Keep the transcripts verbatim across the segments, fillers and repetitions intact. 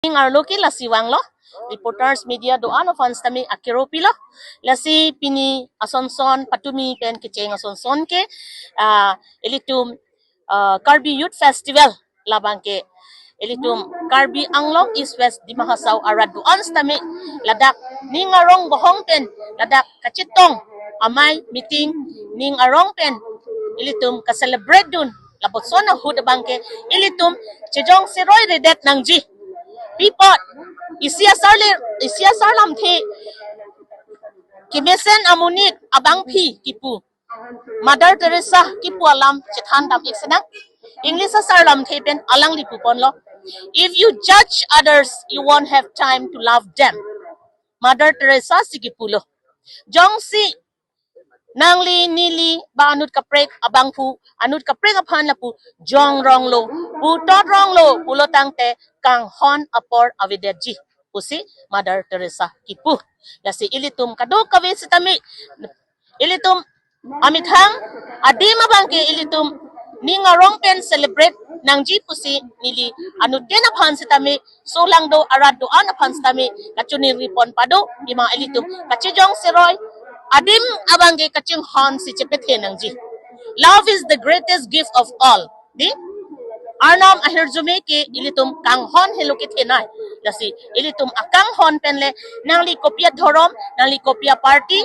Ning arlo ke lasi vanglo. Reporters, media do-an aphan sitame akero pilo. Lasi pini asonson patumi pen kecheng asonson ke, ah, ilitum, ah, Karbi Youth Festival labang ke ilitum Karbi Anglong East West Dima Hasao arat do-an sitame ladak ning arong bohong pen ladak kachetong amei meeting ning arong pen ilitum ka-celebrate dun lapuson ahut abang ke ilitum chejong seroi redet nangji. Pi apot, isi asar le, isi asar lamthe kemesen amonit abangpi kipu, Mother Teresa kipu alam chethan dam-ik sinang. English asar lamthe pen alangli puponlo, "If you judge others, you won't have time to love them." Mother Teresa si kipulo. Jongsi nangli neli ba anut kaprek abangphu, anut kaprek aphan lapu jongronglo, putotronglo pulo tangte kanghon apor avedetji pusi Mother Teresa kipu. Lasi ilitum kadokave sitame ilitum amethang adim abang ke ilitum ning arong pen celebrate nangji pusi neli anuttin aphan sitame, solangdo arat do-an aphan sitame kachiningri pon pado. Pima ilitum kachejong seroi adim abang ke kachinghon si chepethe nangji. Love is the greatest gift of all. Di, Arnam ahirjume ke ilitum kanghon helo kethenei. Lasi ilitum akanghon pen le nangli kopi adhorom, nangli kopi aparty,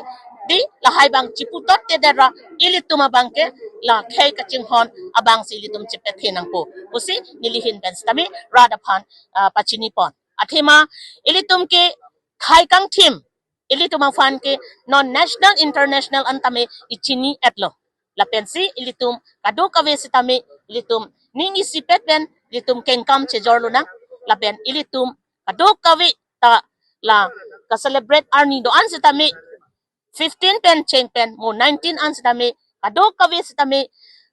di, lahai abang chiputot te dera ilitum abang ke la khei kachinghon abang si ilitum chepethe nangpo pusi neli ahin pen sitame rat aphan, ah, pachini pon. Athema ilitum ke khei kangthim ilitum aphan ke non national international an tame ichini-etlo. Lapensi ilitum kadokave sitame ilitum ning isipet pen ilitum kengkam chejorlonang. Lapen ilitum kadokave ta la ka-celebrate arni do-an sitame fifteen pen cheng pen mo nineteen an sitame kadokave sitame,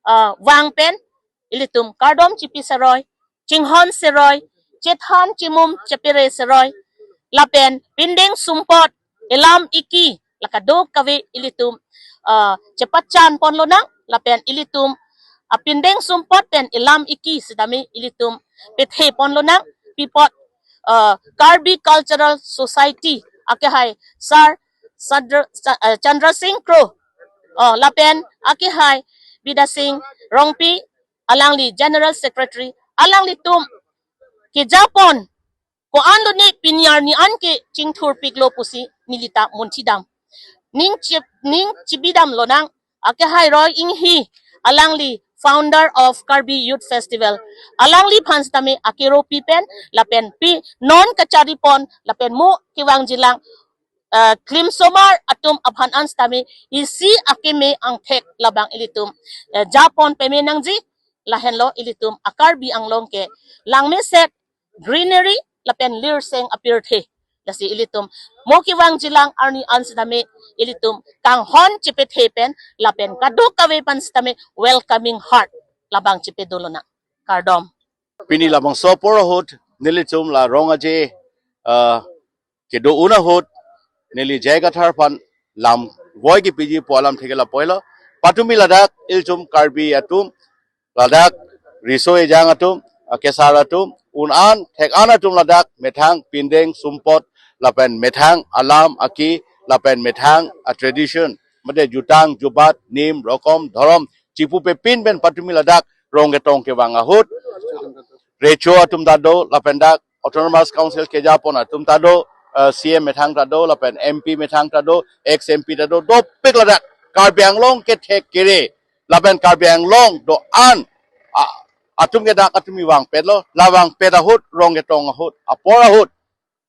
ah, vang pen ilitum kardom chipi seroi, chinghon seroi, chethan chimum chepere seroi, lapen pindeng sumpot, elam iki, la kadokave ilitum, ah, chepachan ponlonang, lapen ilitum, ah, pindeng sumpot pen elam iki sitame ilitum pethe ponlonang. Pi apot, ah, Karbi Cultural Society akehai Sir Chandra, Sa-, ah, Chandra Singh Kro, oh, lapen akehai Bidya Singh Rongpi, alangli General Secretary, alanglitum kejapon ko-an lone pini arni an ke chingthurpiklo pusi neli ta munthidam. Ning chip, ning chibidamlonang, akehai Roy Enghi, alangli founder of Karbi Youth Festival. Alangliphan sitame akero pi pen, lapen pi non kachari pon, lapen mo kevangjilang, eh, klimsomar atum aphan an sitame isi akeme angthek labang ilitum, eh, japon peme nangji. Lahenlo ilitum a-Karbi Anglong ke langmeset, greenery lapen lirseng apirthe. Lasi ilitum mo kevangjilang arni an sitame ilitum kanghon chepethe pen lapen kadokave aphan sitame welcoming heart labang chepedo lonang. Kardom. Pini labangso apor ahut nelitum la rong aje, ah, kedo-un ahut neli J I Kathar aphan lam voi kepiji pu alamthe ke lapulo. Patumi ladak ilitum Karbi atum ladak riso ejang atum, ah, kesar atum, un-an thek-an atum ladak methang pindeng sumpot lapen methang alam aki lapen methang, ah, tradition, mate jutang jubat, nim, rokom, dhorom, chipu pepin pen patumi ladak rong ketong kevang ahut, recho atum ta do, lapen dak Autonomous Council kejapon atum ta do, eh, C M methang ta do, lapen M P methang ta do, ex M P ta do, dopik ladak Karbi Anglong kethek kere, lapen Karbi Anglong do-an, a, atum ke dak atum ivangpetlo, la vangpet ahut, rong ketong ahut, apor ahut,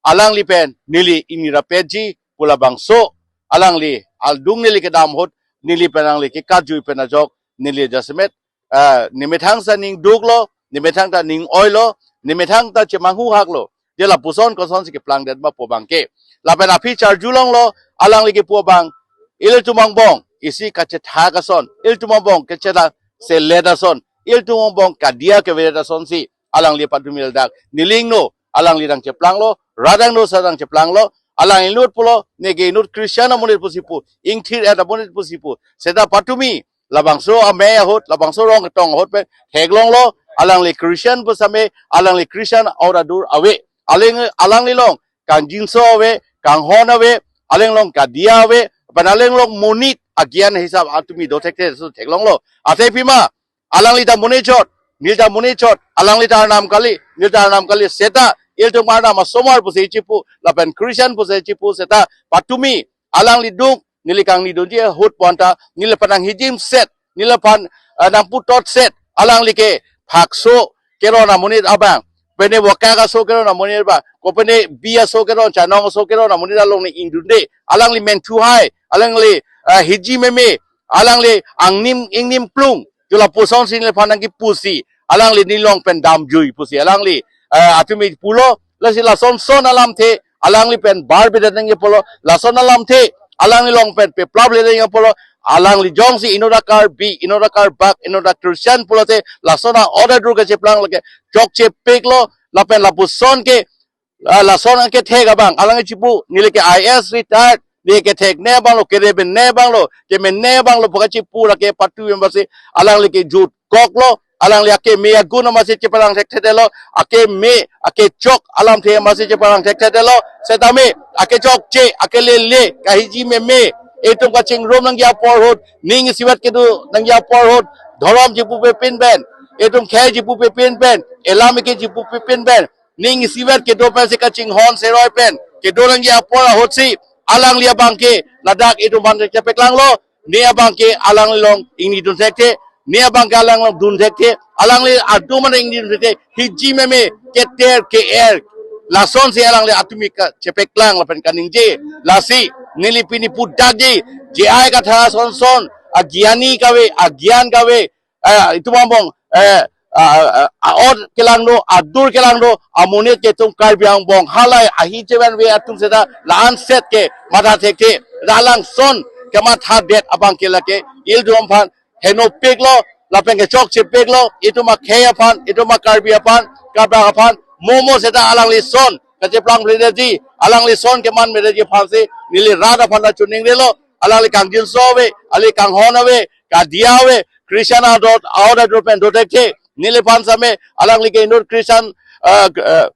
alangli pen neli ingnirapetji pu labangso, alangli adung neli kedam ahut, neli pen alangli kekatjui pen ajok neli jasemet, ah, nemethang ta ning duklo, nemethang ta ning oilo, nemethang ta chemanghuhaklo. Je lapuson kosonsi keplangdet ma pu abang ke. Lapen aphi charjulonglo, alangli kepu abang, ilitum angbong isi kachethak ason, ilitum angbong kachethak selet ason, ilitum angbong kadiya kevedet asonsi alangli patumi ladak neli ingno, alangli dang cheplanglo, radang no sadang cheplanglo, alangli inut pulo, neke inut Christian amonit pusi pu, ingthir-et amonit pusi pu. Seta patumi labangso amei ahut, labangso rong ketong ahut pen theklonglo, alangli Christian pu same, alangli Christian aura dur ave. alang, alanglilong kangjinso ave, kanghon ave, alanglilong kadiya ave, pen alanglilong monit agyan hisap atumi do thekthe, so theklonglo. Athe pima, alangli ta monit chot, neli ta monit chot, alangli ta Arnam kali, neli ta Arnam kali, seta, ilitum Arnam asomar pusi chipu, lapen Christian pusi chipu, seta, patumi, alanglidung, neli kangnidunji ahut puanta, neliphan nanghijim set, neliphan, eh, nangputot set, alangli ke, phakso, keron amonit abang, pene wokak aso keron amonit abang, kopene bi aso keron, chanong aso keron amonit along ne ingdunde, alangli menthu hai, alangli, eh, hiji meme, alangli angnim ingnim plung, jo lapuson si neliphan nangkipusi, alangli nelilong pen damjui pusi, alangli, eh, atumi pulo, lasi lason son alamthe, alangli pen bar bedet nangji apotlo, lason alamthe, alanglilong pen peplap le nangji apotlo, alangli jongsi inut a Karbi, inut a Karbak, inut a Christian pulote, lason a order dur kacheplang lake, chokchepiklo, lapen lapuson ke, ah, lason kethek abang, alang chipu, neli ke I A S retired, neli kethek ne abanglo, kereben ne abanglo, kemen ne abanglo, pu kachipu lake patu yang basi, alangli ke jut koklo, alangli akeme agun amatsi chepalang thekthedetlo, akeme, akechok alamthe amatsi chepalang thekthedetlo, setame, akechokche, akelele, kahiji meme, itum kachingrum nangji apor ahut, ning isivet kedo nangji apor ahut, dhorom chipupepin pen, itum khei chipupepin pen, elam eke chipupepin pen, ning isivet kedo pensi kachinghon seroi pen, kedo nangji apor ahutsi, alangli abangke, ladak itum aphan chepeklanglo, ne abangke alanglilong ingnidun thekthe, ne abangke alanglilong dun thekthe, alangli adum an ingnidun thekthe, hiji meme, keter, ke-er, lasonsi alangli atumi kachepeklang lapen kaningje, lasi, neli pini pudakji, J I Kathar ason son, agyani kave, agyan kave, eh, itum angbong, eh, ah, ah, ah, aot kelang do, adur kelang do, amonit ke itum Karbi angbong halai ahi chevan ve atum seta la-an set ke matha thekthe, la alangson kemathadet abangke lake, ilitum aphan henopiklo, lapen kechokchepiklo, itum akhei aphan, itum a Karbi aphan, Karbak aphan, momo seta alanglison kacheplang pledetji, alanglison keman pledetji aphansi, neli rat aphan ta chuningrelo, alangli kangjinso ave, alangli kanghon ave, kadiya ave, Christian adot, aot adot pen do thekthe, neliphan same, alangli ke inut Christian, ah, ah,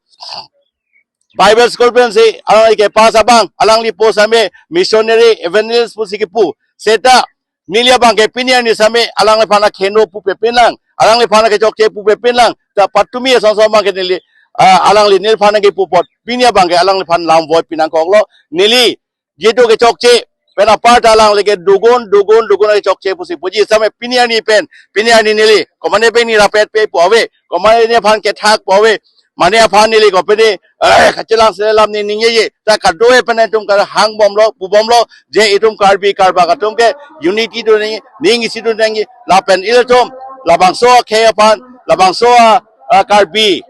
Bible school pensi, alangli kepass abang, alangli po same, missionary, evangelist pusi kipu, seta, neli abangke pini arni same, alangliphan akheno pupepinlang, alangliphan akechokche pupepinlang, ta patumi ason son abangke neli, ah, alangli neliphan nangkipu apot, pini abangke alangliphan lam voi pinangkoklo, neli, jitu kechokche, pen apar ta alangli ke dugun, dugun, dugun kechokche pusi puji same pini arni pen, pini arni neli, komane pen neli rapet pe pu ave, komane aphan kethak pu ave, mane aphan neli kopede, eh, kachelang selam ne ningjeje, ta kado-e pen itum kar hangbomlo, pubomlo, je itum Karbi Karbak atum ke, unity do nangji, ning isi do nangji, lapen ilitum, labangso akhei aphan, labangso a, a Karbi,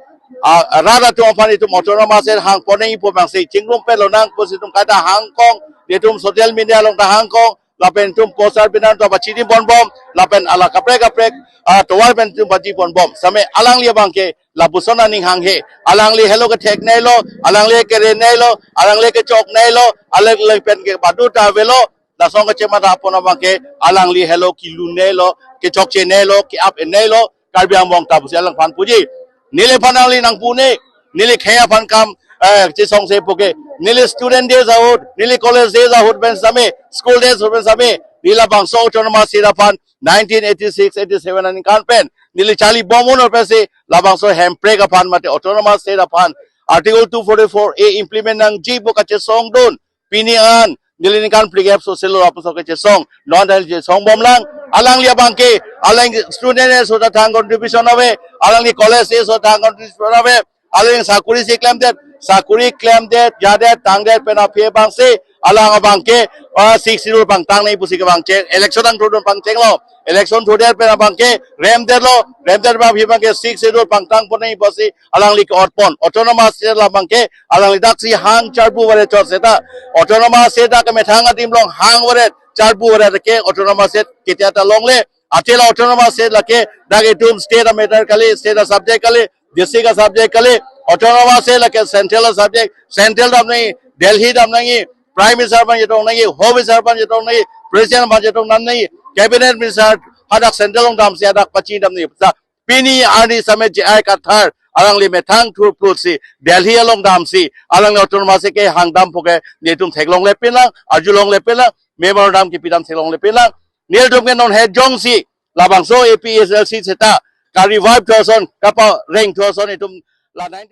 a, a rat atum aphan itum autonomous state hangpon nangji pu abangsi, chingrum pet lonang pusi itum kaita hangkong, itum social media along ta hangkong, lapen itum poster banner ta pachini ponbom, lapen ala kaprek kaprek, ah, tovar pen itum pachi ponbom. Same alangli abangke, lapuson aning hanghe. Alangli helo kethek nelo, alangli kere nelo, alangli kechok nelo, alangli pen ke badu ta avelo, lason kachematha pon abangke, alangli helo kelun nelo, kechokche nelo, ke-ap nelo, Karbi angbong ta pusi alangphan puji. Neliphan alangli nangpu ne, neli khei aphan kam, eh, chesongse puke. Neli student days ahut, neli college days ahut pen same, school days ahut pen same, neli labangso autonomous state aphan, nineteen eighty-six eighty-seven aningkan pen, neli charli bom un-e pensi, labangso hemprek aphan mate autonomous state aphan, Article two forty-four A implement nangji pu kachesongdun, pini an, neli ningkan phlikep so selo lapuson kechesong, non dan chesong bomlang, alangli abangke, alang student days ahut ta thang contribution ave, alangli college days ahut ta thang contribution ave, alang sakuri si klemdet, sakuri klemdet, jadet, tangdet, pen aphi abangsi, alang abangke, ah, Sixth Schedule pangtang nangji pusi kevangcheng, election angtodun pangchenglo, election thodet pen abangke, remdetlo, remdet pen aphi abangke, Sixth Schedule pangtang pon nangji pusi, alangli ke-ot pon, autonomous state labangke, alangli daksi hang charbu varet chot seta, autonomous state dak kemethang adim along hang varet, charbu varet ke autonomous state ketia ta longle, athe la autonomous state lake, dak itum state a matter kali, state a subject kali, district a subject kali, autonomous state lake central a subject, central dam nangji, Delhi dam nangji, Prime Minister aphan chetong nangji, Home Minister aphan chetong nangji, President aphan chetong dam nangji, Cabinet Minister hadak central along damsi hadak pachi dam nangji. Sa pini arni same J I Kathar, alangli methang thurplutsi Delhi along damsi alangli autonomous ke hangdam puke netum theklongle pinlang, arjulongle pinlang, memorandum kipidam theklongle pinlang. Nelitum ke non het jongsi labangso A P H L C seta ka-revive tho ason, kapareng tho ason itum la nine